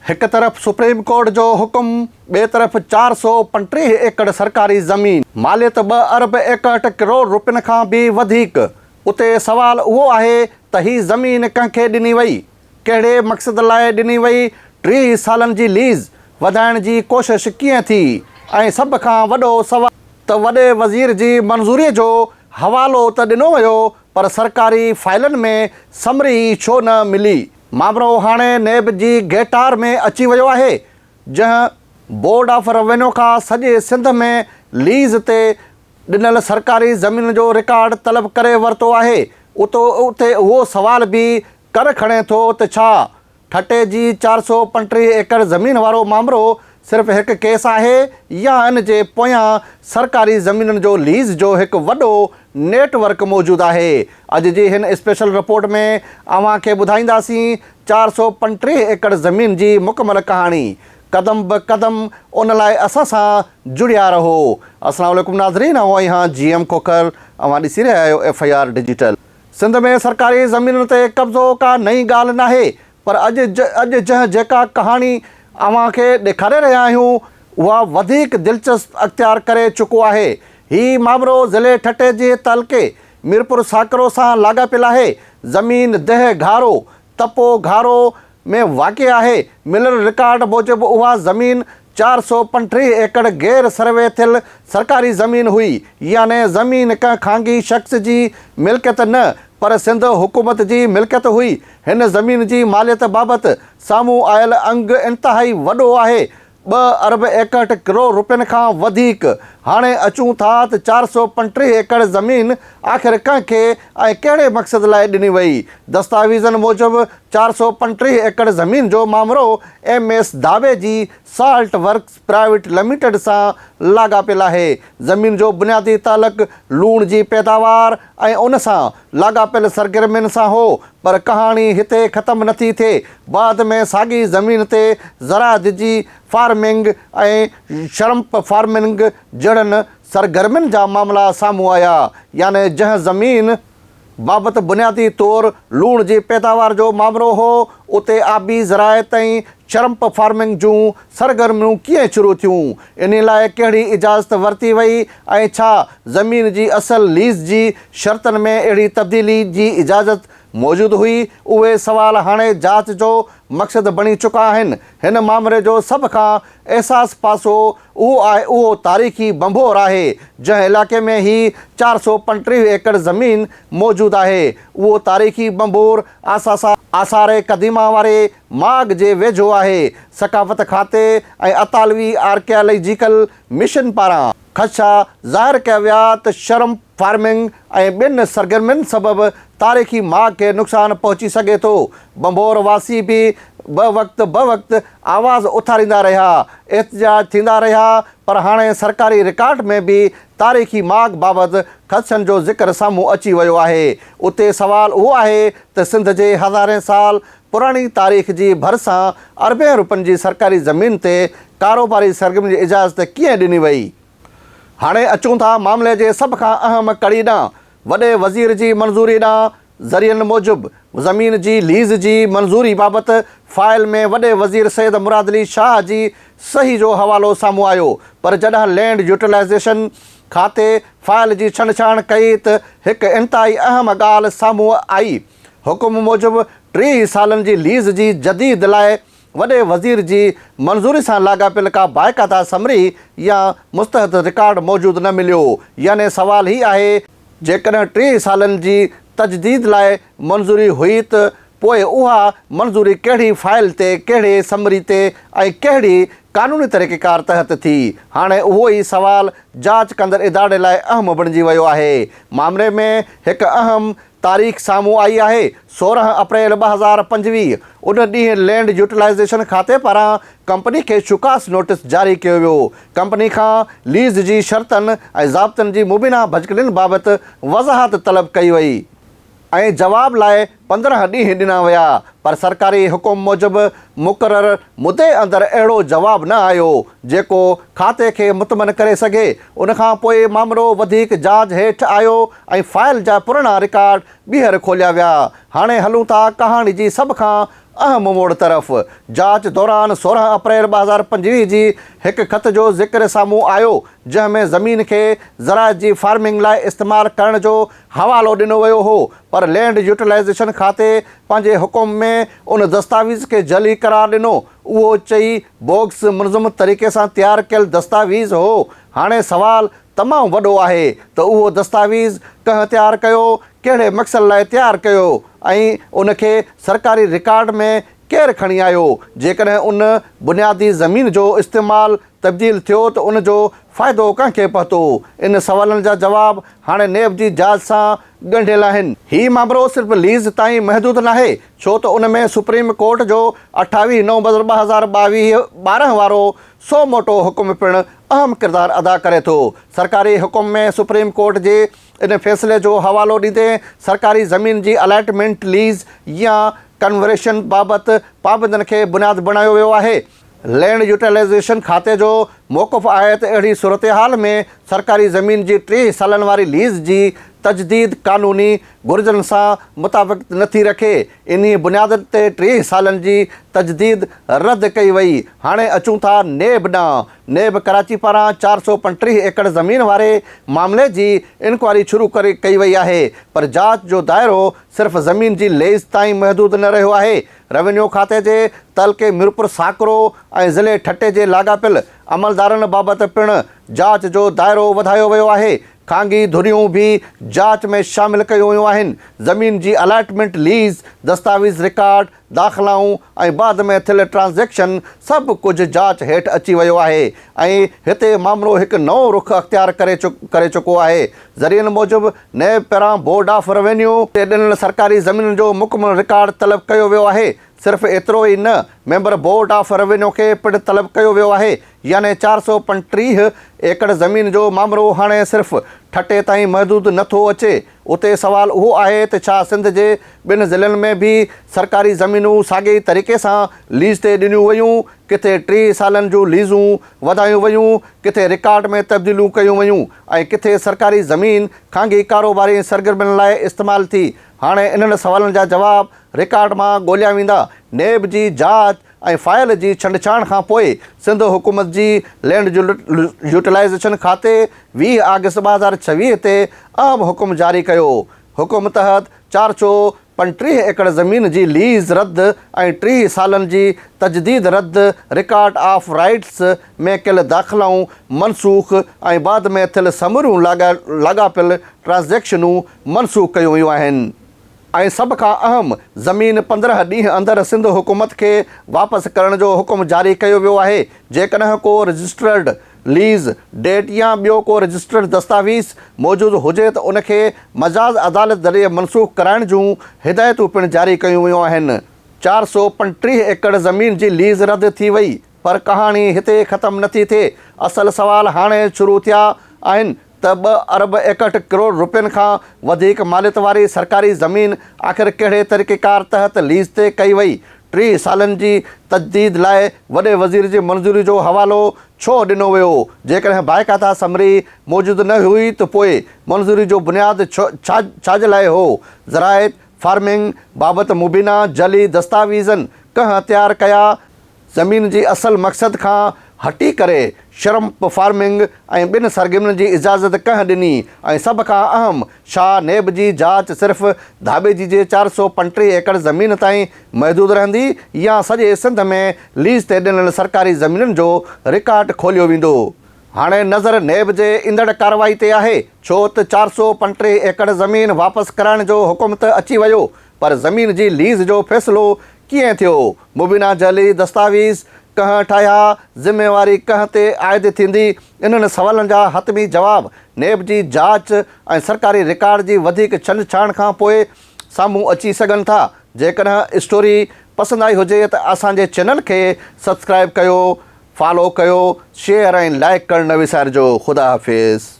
هڪ طرف supreme court جو حڪم، ٻئي طرف 435 ايڪڙ سرڪاري زمين، ماليت 2 ارب 61 ڪروڙ روپين کان به وڌيڪ، اتي سوال اهو آهي ته هي زمين ڪنهن کي ڏني وئي؟ ڪهڙي مقصد لاء ڏني وئي؟ 30 سالن جي ليز وڌائڻ جي ڪوشش ڪيئن ٿي؟ ۽ سڀ کان وڏو سوال ته وڏي وزير جي منظوري جو حوالو ته ڏنو ويو پر سرڪاري فائلن ۾ سمري ئي ڇو نه ملي؟ مامرو هاڻي نيب جي گهيٽار ۾ اچي ويو آهي، جنهن بورڊ آف روينيو کان سڄي سنڌ ۾ ليز تي ڏنل سرڪاري زمينن جو رڪارڊ طلب ڪري ورتو آهي. اتي اهو سوال به ڪر کڻي ٿو ته ڇا ٺٽي جي 435 ايڪڙ زمين وارو مامرو صرف هڪ ڪيس آهي يا ان جي پويان سرڪاري زمينن جو ليز جو هڪ وڏو نيٽ ورڪ موجود آهي. اڄ جي هن اسپيشل رپورٽ ۾ اوهان کي ٻڌائينداسين 435 ايڪڙ زمين جي مڪمل ڪهاڻي قدم به قدم ان لاء اسان سان جڙيا رهو. السلام عليڪم ناظرين آئون آهيان جي ايم کوکر اوهان ڏسي رهيا آهيو F I R digital. Sindh ۾ سرڪاري زمينن تي قبضو ڪا نئين ڳالهه ناهي پر اڄ اڄ جنهن جيڪا ڪهاڻي اوهان کي ڏيکاري رهيا آهيون اها وڌيڪ دلچسپ اختيار ڪري چڪو آهي. هي مامرو ضلعي ٺٽي جي تعلقي ميرپور ساڪرو سان لاڳاپيل آهي. زمين ديهه گهارو، تپو گهارو، ۾ واقع آهي. مليل رڪارڊ موجب اها زمين 435 ايڪڙ غير سروي ٿيل سرڪاري زمين هئي، يعني زمين ڪنهن خانگي شخص جي ملڪيت نه پر سنڌ حڪومت جي ملڪيت هئي. هن زمين جي ماليت بابت سامهون آيل انگ انتهائي وڏو آهي، 2 ارب 61 ڪروڙ روپين کان وڌيڪ. هاڻي اچون ٿا ته 435 ايڪڙ زمين آخر ڪنهن کي ۽ ڪهڙي مقصد لاء ڏني وئي؟ دستاويزن موجب 435 ايڪڙ زمين جو مامرو ايم ايس داوي جي سالٽ ورڪس پرائيويٽ لميٽيڊ سان لاڳاپيل آهي. زمين جو بنيادي تعلق لوڻ جي پيداوار ۽ ان سان لاڳاپيل سرگرمين سان هو پر ڪهاڻي هتي ختم نٿي ٿئي. بعد ۾ ساڳي زمين تي زراعت جي فارمنگ ۽ شرمپ فارمنگ جهڙن سرگرمين جا معاملا سامهون آيا. يعني جنهن زمين بابت بنيادي طور لوڻ جي پيداوار جو مامرو هو، اتي آبي زراعت ۽ شرمپ فارمنگ جون سرگرميون ڪيئن شروع ٿيون؟ انهي لاء ڪهڙي اجازت ورتي وئي ۽ ڇا زمين جي اصل ليز جي شرطن ۾ اهڙي تبديلي جي اجازت موجود هئي؟ اهي سوال هاڻي جاچ جو مقصد بڻي چڪا آهن. هن مامري جو سڀ کان احساس پاسو اهو آهي اهو تاريخي ڀنڀور آهي، جنهن علائقي ۾ هي 435 ايڪڙ زمين موجود آهي. اهو تاريخي ڀنڀور آثار قديمه واري ماڳ جي ويجهو آهي. ثقافت کاتي ۽ اطالوي آرڪيالاجيڪل مشن پاران خدشا ظاهر ڪيا ويا ته شرمپ فارمنگ ۽ ٻين سرگرمين سبب تاريخي ماڳ کي نقصان پهچي سگهي ٿو. ڀنڀور واسي به بوقت بوقت آواز اٿاريندا رهيا، احتجاج ٿيندا رهيا پر هاڻي سرڪاري رڪارڊ ۾ به تاريخي ماڳ بابت خدشن جو ذڪر سامهون اچي ويو آهي. اتي سوال اهو آهي ته سنڌ جي هزارين سال پراڻي تاريخ جي ڀرسان اربين روپين جي سرڪاري زمين تي ڪاروباري سرگرمين جي اجازت ڪيئن ڏني وئي؟ هاڻي اچون ٿا معاملي جي سڀ کان اهم ڪڙي ڏانهن، وڏي وزير جي منظوري ڏانهن. ذريعن موجب، زمين جي ليز جي منظوري بابت فائل ۾ وڏي وزير سيد مراد علي شاهه جي صحيح جو حوالو سامهون آيو پر جڏهن لينڊ يوٽيلائيزيشن کاتي فائل جي ڇنڊڇاڻ ڪئي ته هڪ انتهائي اهم ڳالهه سامهون آئي. حڪم موجب 30 سالن جي ليز جي جديد لاء وڏي وزير جي منظوري سان لاڳاپيل ڪا باقاعده سمري يا مستند رڪارڊ موجود نه مليو يعني سوال هي آهي جيڪڏهن 30 سالن جي تجديد لاء منظوري هئي ته پوء اها منظوري ڪهڙي فائل تي، ڪهڙي سمري تي ۽ ڪهڙي قانوني طريقيڪار تحت ٿي؟ هاڻي اهو ئي سوال جاچ ڪندڙ اداري لاء اهم بڻجي ويو آهي. مامري ۾ هڪ اهم تاريخ سامهون آئي آهي، 16 اپريل 2025 ان ڏينهن لينڊ يوٽيلائيزيشن کاتي پاران ڪمپني کي شوڪاز نوٽيس جاري ڪيو ويو. ڪمپني کان ليز جي شرطن ۽ ضابطن جي مبينا ڀڃڪڙين بابت وضاحت طلب ڪئي وئي ۽ جواب لاء 15 ڏينهن ڏنا ويا پر سرڪاري حڪم موجب مقرر مدي اندر اهڙو جواب نه آيو جيڪو کاتي کي مطمئن ڪري سگهي. ان کان پوء مامرو وڌيڪ جاچ هيٺ آيو ۽ فائل جا پراڻا رڪارڊ ٻيهر کوليا ويا. هاڻي هلون ٿا ڪهاڻي جي سڀ کان اهم موڙ طرف. جاچ دوران 16 اپريل 2025 جي هڪ خط جو ذڪر سامهون آيو، جنهن ۾ زمين کي زراعت جي فارمنگ لاء استعمال ڪرڻ جو حوالو ڏنو ويو هو، پر لينڊ يوٽيلائيزيشن کاتي پنهنجي حڪم ۾ ان دستاويز کي جعلي قرار ڏنو، اهو چئي بوگس منظم طريقي سان تيار ڪيل دستاويز هو. هاڻي سوال تمام وڏو آهي ته اهو دستاويز ڪنهن تيار ڪيو، ڪهڙي مقصد لاء تيار ڪيو ۽ ان کي سرڪاري رڪارڊ ۾ ڪير کڻي آيو؟ جيڪڏهن ان بنيادي زمين جو استعمال تبديل ٿيو ته ان جو فائدو ڪنهن کي پهتو؟ ان سوالن جا جواب هاڻي نيب جي جاچ سان ڳنڍيل آهن. هي مامرو صرف ليز تائين محدود ناهي، ڇو ته ان ۾ سپريم ڪورٽ جو 28 نومبر 2022 ٻارهن وارو سو موٽو حڪم پڻ اهم ڪردار ادا ڪري ٿو. سرڪاري حڪم ۾ سپريم ڪورٽ جي ان فيصلي جو حوالو ڏيندي سرڪاري زمين جي الاٽمينٽ، ليز يا ڪنوريشن بابت پابندين کي بنياد بڻايو ويو آهي. لينڊ يوٽيلائيزيشن کاتي جو موقف آهي ته اهڙي صورتحال ۾ سرڪاري زمين جي 30 سالن واري ليز جي تجديد قانوني گهرجن سان مطابقت نه ٿي رکي، انهي بنياد تي 30 سالن جي تجديد رد ڪئي وئي. هاڻي اچون ٿا نيب ڏانهن. نيب ڪراچي پاران 435 ايڪڙ زمين واري معاملي جي انڪوائري شروع ڪئي وئي آهي پر جاچ جو دائرو صرف زمين جي ليز تائين محدود نه رهيو آهي. روينيو کاتي جي تعلقي ميرپور ساڪرو ۽ ضلعي ٺٽي جي لاڳاپيل عملدارن بابت پڻ جاچ جو دائرو وڌايو ويو آهي. خانگي ڌريون به جاچ ۾ شامل ڪيون ويون آهن. زمين جي الاٽمينٽ، ليز، دستاويز رڪارڊ، داخلائون ۽ بعد ۾ ٿيل ٽرانزيڪشن سڀ ڪجهه جاچ هيٺ اچي ويو آهي ۽ هتي مامرو هڪ نئون رخ اختيار ڪري ڪري چڪو آهي. ذريعن موجب نيب پاران بورڊ آف روينيو تي ڏنل سرڪاري زمينن جو مڪمل رڪارڊ طلب ڪيو ويو آهي. صرف ايترو ئي نه ميمبر بورڊ آف روينيو کي پڻ طلب ڪيو ويو آهي يعني 435 ايڪڙ زمين جو مامرو هاڻي صرف ٺٽي تائين محدود نه ٿو اچي. اتي سوال اهو آهي ته ڇا سنڌ جي ٻين ضلعن ۾ به سرڪاري زمينون ساڳئي طريقي سان ليز تي ڏنيون ويون، ڪٿي 30 سالن جون ليزون وڌايون ويون، ڪٿي رڪارڊ ۾ تبديليون ڪيون ويون ۽ ڪٿي سرڪاري زمين خانگي ڪاروباري سرگرمين لاء استعمال ٿي. هاڻي انهن سوالن جا جواب رڪارڊ مان ڳوليا ويندا. نيب جي جاچ ۽ فائل جي ڇنڊڇاڻ کان پوء سنڌ حڪومت جي لينڊ يوٽيلائيزيشن کاتي 20 آگسٽ 2026 تي اهم حڪم جاري ڪيو. حڪم تحت 435 ايڪڙ زمين جي ليز رد ۽ 30 سالن جي تجديد رد، رڪارڊ آف رائيٽس ۾ ڪيل داخلائون منسوخ ۽ بعد ۾ ٿيل سموريون لاڳاپيل ٽرانزيڪشنون منسوخ ڪيون ويون آهن. ۽ سڀ کان اهم، زمين 15 ڏينهن اندر سنڌ حڪومت کي واپس ڪرڻ جو حڪم جاري ڪيو ويو آهي. جيڪڏهن ڪو رجسٽرڊ ليز، ڊيٽ يا ٻيو ڪو رجسٽرڊ دستاويز موجود هجي ته ان کي مجاز عدالت ذريعي منسوخ ڪرائڻ جون هدايتون پڻ جاري ڪيون ويون آهن. 435 ايڪڙ زمين جي ليز رد ٿي وئي پر ڪهاڻي هتي ختم نٿي ٿئي. اصل سوال هاڻي شروع ٿيا آهن ته ٻه ارب 61 ڪروڙ رپين کان وڌيڪ ماليت واري سرڪاري زمين آخر ڪهڙي طريقيڪار تحت ليز تي ڪئي وئي؟ 30 سالن جي تجديد لاء وڏي وزير جي منظوري جو حوالو ڇو ڏنو ويو؟ جيڪڏهن باقاعده سمري موجود نه هئي ته پوء منظوري جو بنياد ڇا جي لاء هو؟ زراعت، فارمنگ، بابت مبينا جعلي دستاويزن ڪنهن تيار ڪيا؟ زمين جي اصل مقصد کان هٽي ڪري شرمپ فارمنگ ۽ ٻين سرگرمين جي اجازت ڪنهن ڏني ۽ سڀ کان اهم ڇا نيب جي جاچ صرف ڌاٻيجي جي 435 ايڪڙ زمين تائين محدود رهندي يا سڄي سنڌ ۾ ليز تي ڏنل سرڪاري زمينن جو رڪارڊ کوليو ويندو؟ هاڻي نظر نيب جي ايندڙ ڪارروائي تي آهي ڇو ته 435 ايڪڙ زمين واپس ڪرائڻ جو حڪم ته اچي ويو پر زمين جي ليز جو فيصلو ڪيئن ٿيو؟ مبينا جعلي دستاويز ڪنهن ٺاهيا؟ ذميواري ڪنهن تي عائد ٿيندي؟ انهن سوالن جا حتمي جواب نيب جي جاچ ۽ سرڪاري رڪارڊ جي وڌيڪ ڇنڊڇاڻ کان پوء سامهون اچي سگهن ٿا. جيڪڏهن اسٽوري پسند آئي هجي ته اسان جي چينل کي سبسڪرائيب ڪيو، فالو ڪيو، شيئر ۽ لائيڪ ڪرڻ نه وسارجو. خدا حافظ.